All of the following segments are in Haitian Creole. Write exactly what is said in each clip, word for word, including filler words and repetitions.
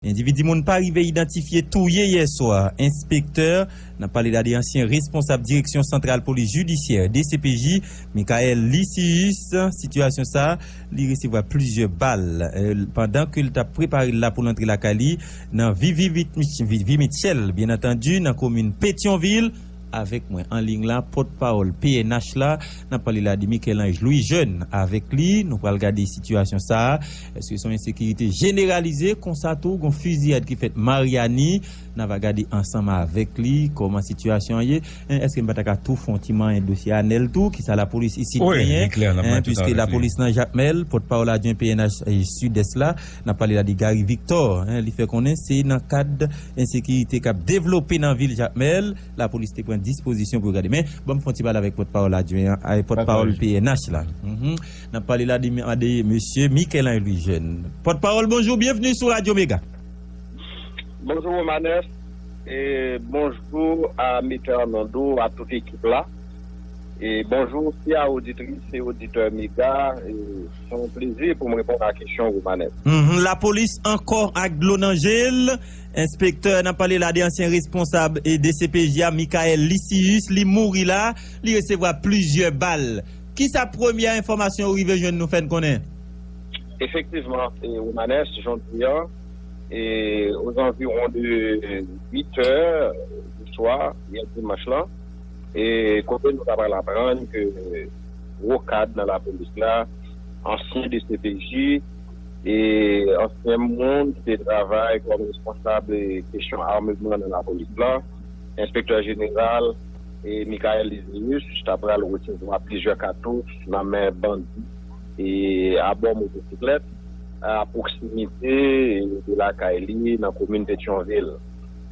Endividi moun pa rive idantifye touye yè swa enspektè, n ap pale la de ansyen responsab Direksyon Santral Polis Jidisyè, D C P J, Michael Lysius. Sitiyasyon sa a, li resevwa plizyè bal, eh, pandan ke l t ap prepare l la pou l antre lakay li nan Vivi Vit-, Vivi Mitchell, byen antandi, nan komin Petyonvil. Avèk mwen an liy la, pòtpawòl P N H la, n ap pale la de Michel-Ange Louis Jeune. Avèk li, nou pral gade sitiyasyon sa a. Èske se yon ensekirite jeneralize? Konsa tou, gon fiziyad ki fèt Maryani. N a va gade ansanm avèk li kòman sitiyasyon an ye. Èske n pa ta ka tou fè yon ti manyen dosye Anèl tou? Kisa lapolis isit genyen? Piske lapolis nan Jakmèl, pòtpawòl adjwen P N H Sidès la, n ap pale la de Gary Victor. Li fè konnen se nan kad ensekirite k ap devlope nan vil Jakmèl, lapolis te pran dispozisyon pou yo gade. Men, ban m fè yon ti pale avèk pòtpawòl adjwen an, ay, pòtpawòl P N H la. N ap pale la de, de mesye Michel-Ange Louis Jeune. Pòtpawòl, bonjou, byenveni sou Radyo Mega. Bonjou Romanes, e bonjou a Metè Nando, a tout ekip la. E bonjou osi a oditris e oditè Mega. E se yon plezi pou m reponn a kesyon Romanes. Mhm, lapolis ankò ak dlo nan je l. Enspektè, n ap pale la de ansyen responsab e D C P J a, Michael Lysius, li mouri la, li resevwa plizyè bal. Kisa premyè enfòmasyon yo rive jwenn nou fè n konnen? Efektivman, e, Romanes, jodi a, e, aux environs de huit heures du soir, yè dimanch lan, e, kote nou ta pral aprann ke gwo kad nan lapolis la, ansyen D C P J, e ansyen moun ki te travay kòm responsab kesyon ameman nan lapolis la, enspektè jeneral, e Michael Lysius, ta pral resevwa plizyè katouch nan men bandi e abò motosiklèt a pwoksimite de lakay li nan komin Petyonvil.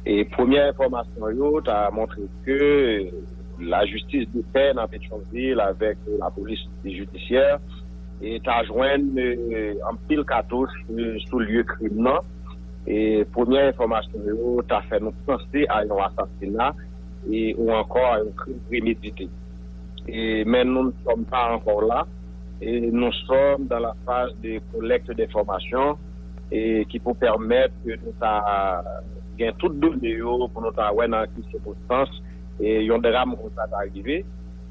E premyè enfòmasyon yo ta montre ke lajistis de pè nan Petyonvil avèk lapolis jidisyè e ta jwenn, e, anpil katouch, e, sou lye krim nan. E premyè enfòmasyon yo ta fè nou panse a yon asasina e ou ankò a yon krim premedite. E, men nou ne sommes pas encore là. Et nous sommes dans la phase de collecte d'informations et qui pour permettre que nou ta gen tout done yo pou nou ta wè nan ki sikonstans e yon dram konsa ta rive.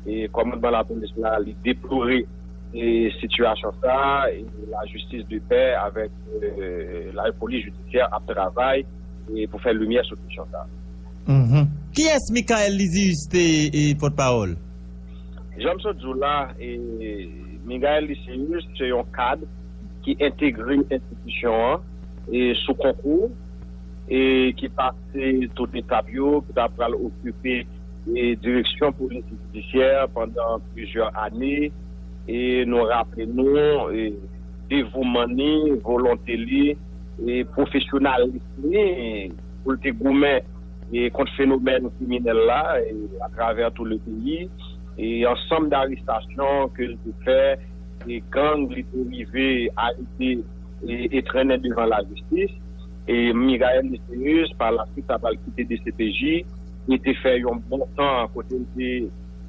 E kòmandman lapolis la, li deplore e sitiyasyon sa, e lajistis de pè avèk, e, lapolis jidisyè ap travay e pou fè limyè sou kesyon sa. Mhm. Kiyès Michael Lysius te, e, pòtpawòl? Jan m sot di w la, e, Michael Lysius se yon kad ki entegre enstitisyon an e sou konkou e ki pase tout etap yo, ki ta pral okipe e direksyon polis jidisyè pandan plizyè ane. E nou raple nou, e, devouman li, volonte li, e pwofesyonalis li, e pou l te goumen e kont fenomèn kriminèl la, e atravè tou le peyi, e ansanm darestasyon ke l te fè, e gang li te rive arete e, e trennen devan lajistis. E Michael Lysius, pa la swit, ta pral kite D C P J, li te fè yon bon tan kote l te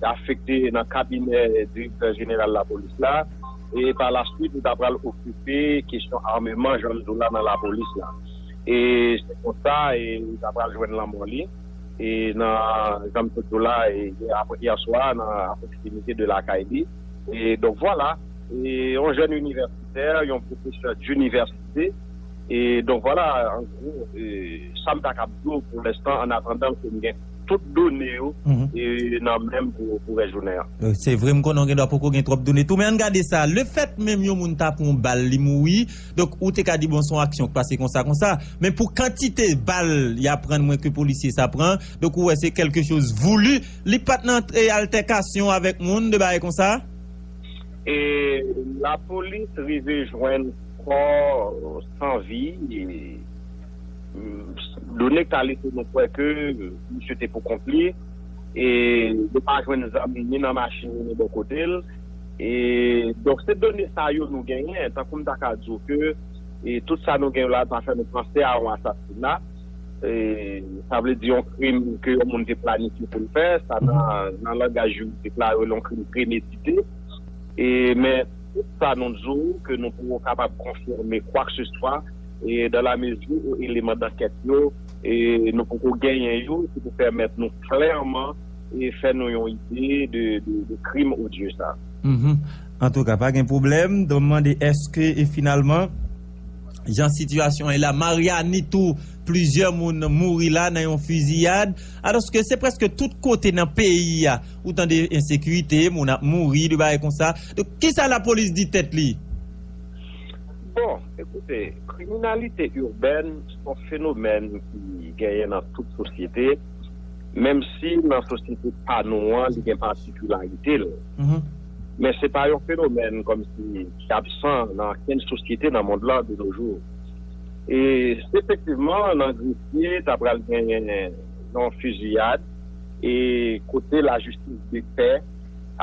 afekte nan kabinè direktè jeneral lapolis la. E pa la swit, li ta pral okipe kesyon ameman, jan m di w la, nan lapolis la. E se konsa, e, li ta pral jwenn lanmò li. E nan, jan m te di w la, e, yè apre, yè swa, nan, a pwoksimite de lakay li. E donk, vwala, e yon jèn inivèsitè, yon pwofesè dinivèsite. E donk, vwala, an gwo, e, sa m ta kab di w pou lenstan, an atandan ke m gen tout done yo, e, nan men m pou, pou rès jounen an. E, se vre, m konnen w gen dwa poko gen twòp done tou, men ann gade sa. Lefèt menm yon moun ta pran yon bal, li mouri, donk, ou te ka di, bon, se yon aksyon k pase konsa, konsa. Men pou kantite bal y aprann mwen ke polisye sa pran, donk, ou wè se quelque chose voulu. Li pa t nan, e, altèkasyon avèk moun, de bagay konsa? E lapolis rive jwenn kò san vi. E, mm, done k ta lese nou kwè ke misye te pou kont li. E yo pa jwenn zam ni nan machin ni bò kote l. E donk, se done sa yo nou genyen, tankou m ta ka di w ke, e tout sa nou genyen la, ta fè nou panse a yon asasina. E sa vle di yon krim ke yon moun te planifye pou l fè, sa nan, nan langaj jiridik la, yo rele yon krim premedite. E, men, tout sa nou di w ke nou poko kapab konfime kwakeseswa, e dans la mesure où eleman d'ankèt yo, e nou poko genyen yo, ki pou pèmèt nou klèman e fè nou yon ide de, de, de krim odye sa. Mhm. Antouka, pa gen pwoblèm. Donk, m mande, èske e finalman, jan sitiyasyon an ye la, Mariani tou, plizyè moun mouri la nan yon fiziyad. Alòske se prèske tout kote nan peyi a ou tande ensekirite, moun ap mouri, de bagay konsa. Donk, kisa lapolis di tèt li? Bon, ekoute, kriminalite irbèn se yon fenomèn ki genyen nan tout sosyete, menm si nan sosyete pa nou an, li gen patikilarite l. Men se pa yon fenomèn kòmsi ki absan nan okenn sosyete nan mond lan de nos jours. E efektivman, nan Gresye, ta pral genyen yon fiziyad, e kote lajistis de pè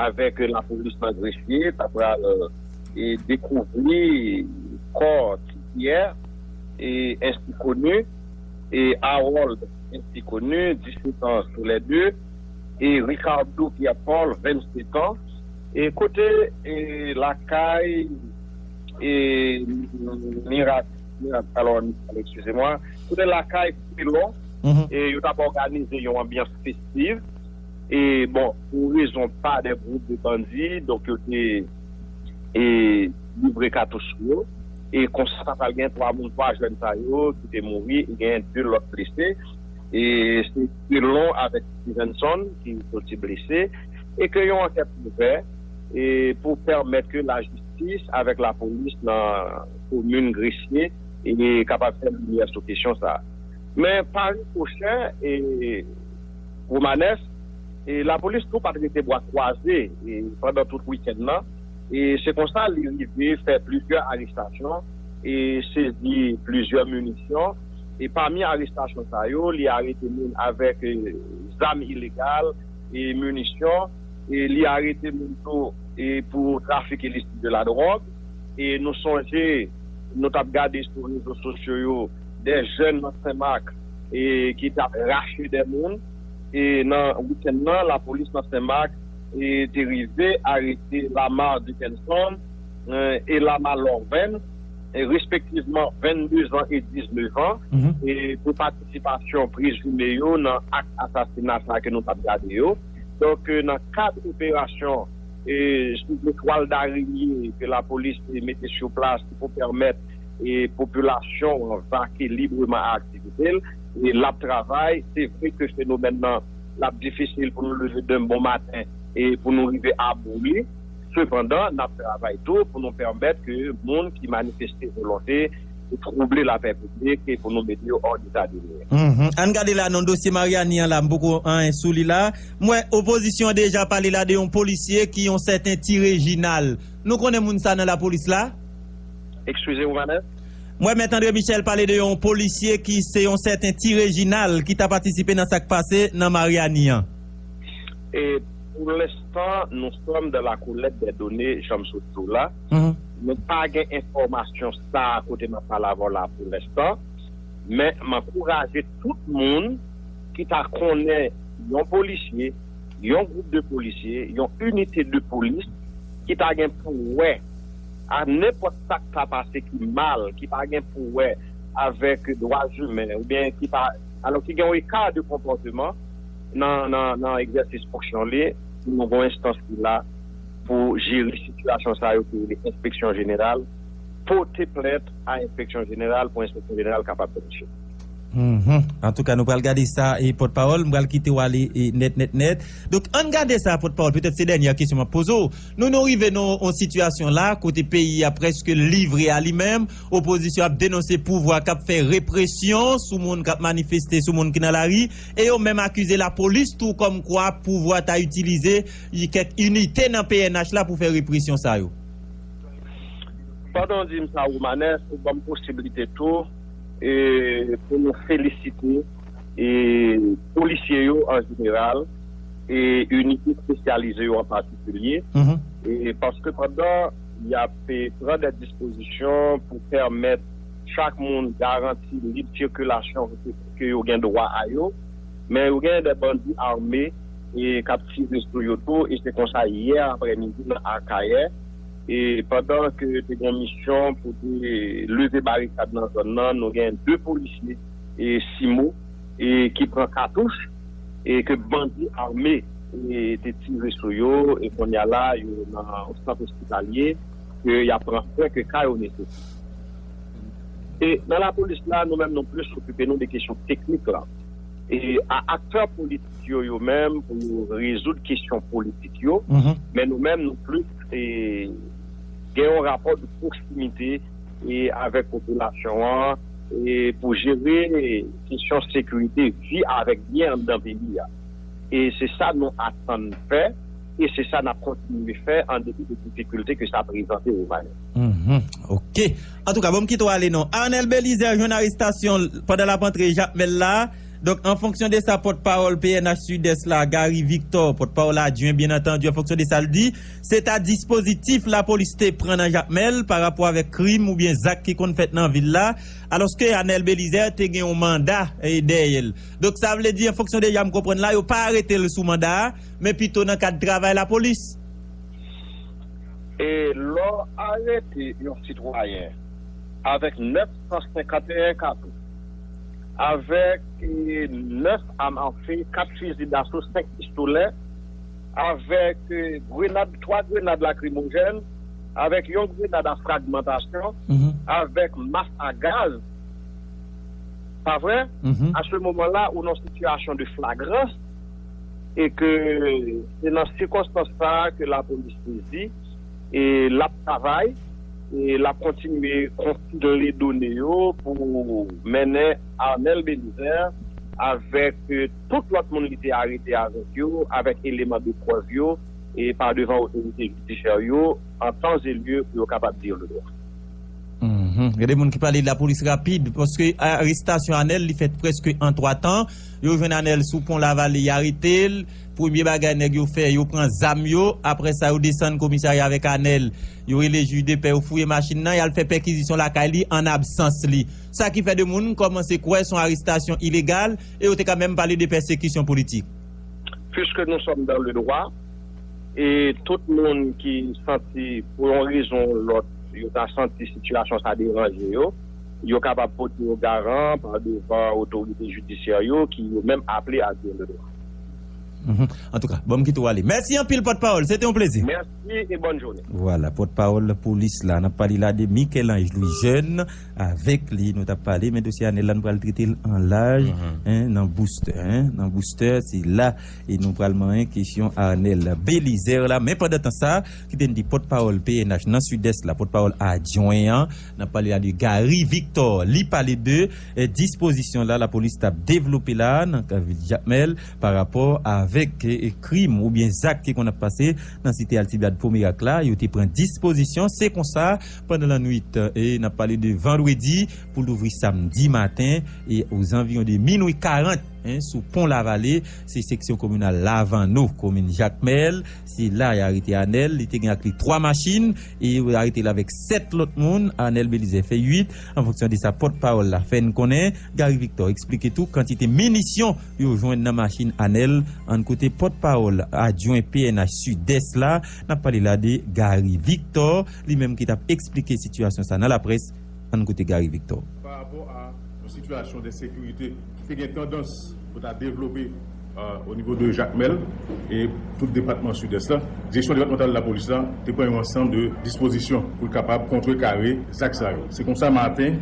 avèk lapolis nan Gresye ta pral e dekouvri kò Ti Pyè e ensi koni e Harold ensi koni, disèt an tou lè de, e Ricardo Pierre Paul, vennsetan, e kote e lakay e Mirak, Mirak, alò, eskize mwa, kote lakay Felon, e yo t ap òganize yon anbyans festiv. E bon, pou rezon pa de gwoup de bandi, donk yo te e livre katouch sou yo. E konsa, sa pral gen twa moun, twa jèn sa yo ki te mouri, e gen de lòt blese. E se Felon avèk Stevenson ki soti blese. E ke yon ankèt ouvè e pou pèmèt ke lajistis avèk lapolis nan komin Gresye e kapab fè limyè sou kesyon sa a. Men pa rikòchè, e Romanès, e lapolis tou pa t rete bra kwaze e pandan tout wikenn nan. E se konsa li rive fè plizyè arestasyon e sezi plizyè minisyon. E pami arestasyon sa yo, li arete moun avèk e, zam ilegal e minisyon. E li arete moun tou e pou trafik ilisit de la dwòg. E nou sonje, nou t ap gade sou rezo sosyo yo, de jèn nan Senmak e ki t ap rache de moun. E nan wikenn nan, lapolis nan Senmak e te rive arete Lamar Dickenson e Lamar Lorven, e respektivman vennde zan e diznèf an, e pou patisipasyon prezime yo nan ak asasina sa ke nou t ap gade yo. Donk, e, nan kad operasyon e sou etwal darenye ke lapolis te mete sou plas pou pèmèt e popilasyon an vake libreman a aktivite l, e l ap travay. Se vre ke fenomèn nan l ap difisil pou nou leve demen bon maten e pou nou rive abou li. Sepandan, n ap travay tou pou nou pèmèt ke moun ki manifeste volonte pou twouble lapè piblik e pou nou mete yo hors d'état de nuire. Mhm. Ann gade la nan dosye Mariani an la, m poko anyen sou li la. M wè opozisyon an deja pale la de yon polisye ki yon sèten Ti Reginald. Nou konnen moun sa nan lapolis la? Eskize ou, Manèv? M wè Mèt André Michel pale de yon polisye ki se yon sèten Ti Reginald ki ta patisipe nan sa k pase nan Mariani an. E pou lenstan, nous sommes dans la collecte des données, jan m sot di w la. Nou pa gen enfòmasyon sa a kote m ap pale avè w la pou lenstan. Men m ankouraje tout moun ki ta konnen yon polisye, yon gwoup de polisye, yon inite de polis ki ta gen pou wè a nenpòt sa k ta pase ki mal, ki pa gen pou wè avèk dwa imen, oubyen ki pa, alò ki gen yon eka de konpòteman nan, nan, nan egzèsis fonksyon li, pou nou gen yon enstans ki la pou jere sitiyasyon sa yo ki rele enspeksyon jeneral, pote plent a enspeksyon jeneral pou enspeksyon jeneral kapab tranche. Mhm. Antouka, nou pral gade sa e pòtpawòl, m pral kite w ale e nèt, nèt, nèt. Donk, ann gade sa pòtpawòl, petèt se dènyè kesyon m ap poze w. Nou, nou rive nan yon sitiyasyon la kote peyi a prèske livre a li menm, opozisyon ap denonse pouvwa k ap fè represyon sou moun k ap manifeste, sou moun ki nan lari, e yo menm akize lapolis tou kòmkwa pouvwa ta itilize kèk inite nan P N H la pou fè represyon sa yo. Pandan w di m sa, Romanès, ou ban m posiblite tou e pou nou felisite e polisye yo an jeneral e inite espesyalize yo an patikilye. E paske pandan y ap e, pran de dispozisyon pou pèmèt chak moun garanti lib sikilasyon ke, ke yo gen dwa a yo, men yo gen de bandi ame e k ap tire sou yo tou. E se konsa, yè aprèmidi nan Akayè, E pandan ke te gen misyon pou te leve barikad nan zòn nan, nou gen de polisye e simo e ki pran katouch e ke bandi ame e te tire sou yo e kounye a la yo nan sant ospitalye ke y ap pran swen ke ka yo nesesite. E nan lapolis la, nou menm nou plis okipe nou de kesyon teknik la. E a aktè politik yo, yo menm pou yo rezoud kesyon politik yo, men nou menm nou plis e, gen yon rapò de pwoksimite e avèk popilasyon an e pou jere kesyon sekirite, vi avèk byen anndan peyi a. E se sa nou atann fè e se sa n ap kontinye fè an depi de difikilte ke sa prezante o Vanèt. Mhm. Ok. Antouka, bon m kite w ale non. Arnel Belizaire jwenn arestasyon l pandan l ap antre Jakmèl la. Donk, an fonksyon de sa, pòtpawòl P N H Sidès la, Gary Victor, pòtpawòl adjwen, byen antandi, an fonksyon de sa l di, se ta dispozitif lapolis te pran nan Jakmèl pa rapò avèk krim oubyen zak ki konn fèt nan vil la, alòske Arnel Belizaire te gen yon manda e, dèyè l. Donk, sa vle di, an fonksyon de jan m konprann la, yo pa arete l sou manda a, men pito nan kad travay lapolis. E lè w arete yon sitwayen avèk nèf san senkanteyen kato, avèk e, nèf am afe, kat fizi daso, senk pistolè, avèk e, grenad, twa grenad lakrimojèn, avèk yon grenad a fragmantasyon, avèk mas a gaz, pa vre? A se moman la, ou nan sitiyasyon de flagrans e ke se nan sikonstans sa a ke lapolis sezi e l ap travay e l ap kontinye konpile done yo pou mennen Arnel Belizaire avèk tout lòt moun li te arete avèk yo, avèk eleman de prèv yo e pa devan otorite jidisyè yo an tan e lye pou yo kapab dire le droit. Gen de moun ki pale de lapolis rapid paske arestasyon Arnel li fèt prèske an twa tan. Yo jwenn Arnel sou pon Lavale, y arete l. Premye bagay nèg yo fè, yo pran zam yo. Apre sa, yo desann komisarya avèk Arnel. Yo rele jij de pè, yo fouye machin nan, y al fè pèkizisyon lakay li an absans li. Sa ki fè de moun kòmanse kwè se yon arestasyon ilegal e yo te ka menm pale de pèsekisyon politik. Puisque nous sommes dans le droit, e tout moun ki santi pou yon rezon ou lòt yo ta santi sitiyasyon sa deranje yo, yo kapab pote yo garan pa devan otorite jidisyè yo ki yo menm aple a dire le droit. Antouka, bon m kite w ale. Mèsi anpil pòtpawòl, se te yon plezi. Mèsi e bòn jounen. Vwala, pòtpawòl polis la, n ap pale la de Michel-Ange Louis Jeune. Avèk li nou t ap pale, men dosye Arnel la nou pral trete l an laj, en, nan booster, en, nan booster, se la e nou pral manyen kesyon Arnel Belizaire la. Men pandan tan sa, kite n di pòtpawòl P N H nan Sidès la, pòtpawòl adjwen an, n ap pale la de Gary Victor. Li pale de e, dispozisyon la lapolis t ap devlope la nan vil Jakmèl pa rapò avèk e, krim oubyen zak ki konn ap pase nan site Altibad Pomerak la. Yo te pran dispozisyon, se konsa, pandan lannwit, e n ap pale de vandredi pou louvri samdi maten, e ozanviwon de minwi karant, en, sou pon Lavale, se seksyon kominal Lavano, komin Jakmèl. Se la y arete Arnel, li te gen ak li twa machin e yo arete l avèk sèt lòt moun. Arnel Belizaire fè uit. An fonksyon de sa pòtpawòl la fè n konnen, Gary Victor eksplike tou kantite minisyon yo jwenn nan machin Arnel. Ann koute pòtpawòl adjwen P N H Sidès la, n ap pale la de Gary Victor, li menm ki t ap eksplike sitiyasyon sa nan laprès. Ann koute Gary Victor. Pa rapò a yon sitiyasyon de sekirite ki te gen tandans pou ta devlope o nivo de Jakmèl e tout depatman Sidès la, direksyon depatmantal lapolis la te pran yon ansanm de dispozisyon pou l kapab kontrekare zak sa yo. Se konsa maten,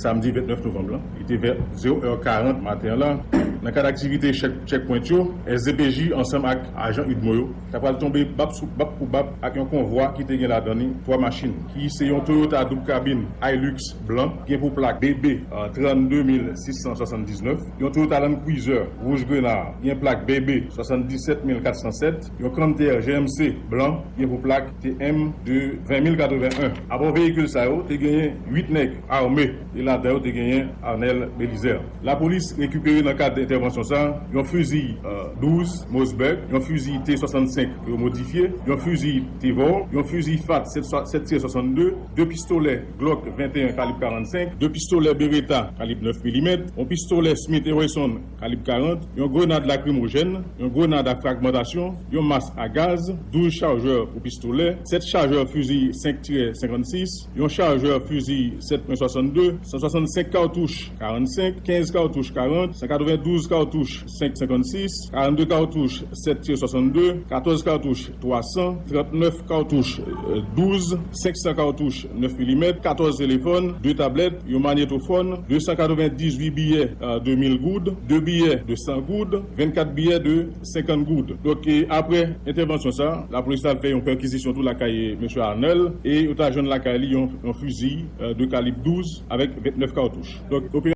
samdi vennèf novanm lan, li te vè zewo è karant maten an la, nan kad aktivite checkpoint yo, S D P J ansanm ak ajan UDMO yo ta pral tonbe bap sou bap pou bap ak yon konvwa ki te gen ladan li twa machin, ki se yon Toyota doub kabin Hilux blan, gen pou plak B B trannde mil sis san swasanndiznèf, yon Toyota Land Cruiser wouj grena, gen plak B B swasanndisèt mil katsansèt, yon Canter G M C blan, gen pou plak T M de ven mil katreven en. Apre veyikil sa yo, te genyen uit nèg ame, e ladan yo te genyen Arnel Belizaire. Lapolis rekipere nan kad Entèvansyon sa, yon fizi, euh, douz Mossberg, yon fizi T swasannsenk ke yo modifye, yon fizi Tevor, yon fizi FAT sèt tire swasannde, de pistolè Glock venteyen kalib karannsenk, de pistolè Beretta kalib nèf milimèt, yon pistolè Smith and Wesson kalib karant, yon grenad lakrimojèn, yon grenad a fragmantasyon, yon mas a gaz, douz chajè pou pistolè, sèt chajè fizi senk tirè senkannsis, yon chajè fizi sèt pwen swasannde, san swasannsenk katouch karannsenk, kenz katouch karant, san katrevendouz katouch senk senkannsis, karannde katouch sèt tirè swasannde, katòz katouch twa san, trannèf katouch, euh, douz, senk san katouch nèf milimèt, katòz telefòn, de tablèt, yon manyetofòn, de san katrevendizuit biyè, euh, de mil goud, de biyè de san goud, vennkat biyè de senkant goud. Donk, e, apre entèvansyon sa, lapolis la fè yon pèkizisyon tou lakay mesye Arnel e yo ta jwenn lakay li yon, yon fizi, euh, de kalib douz avèk vennèf katouch. Donk,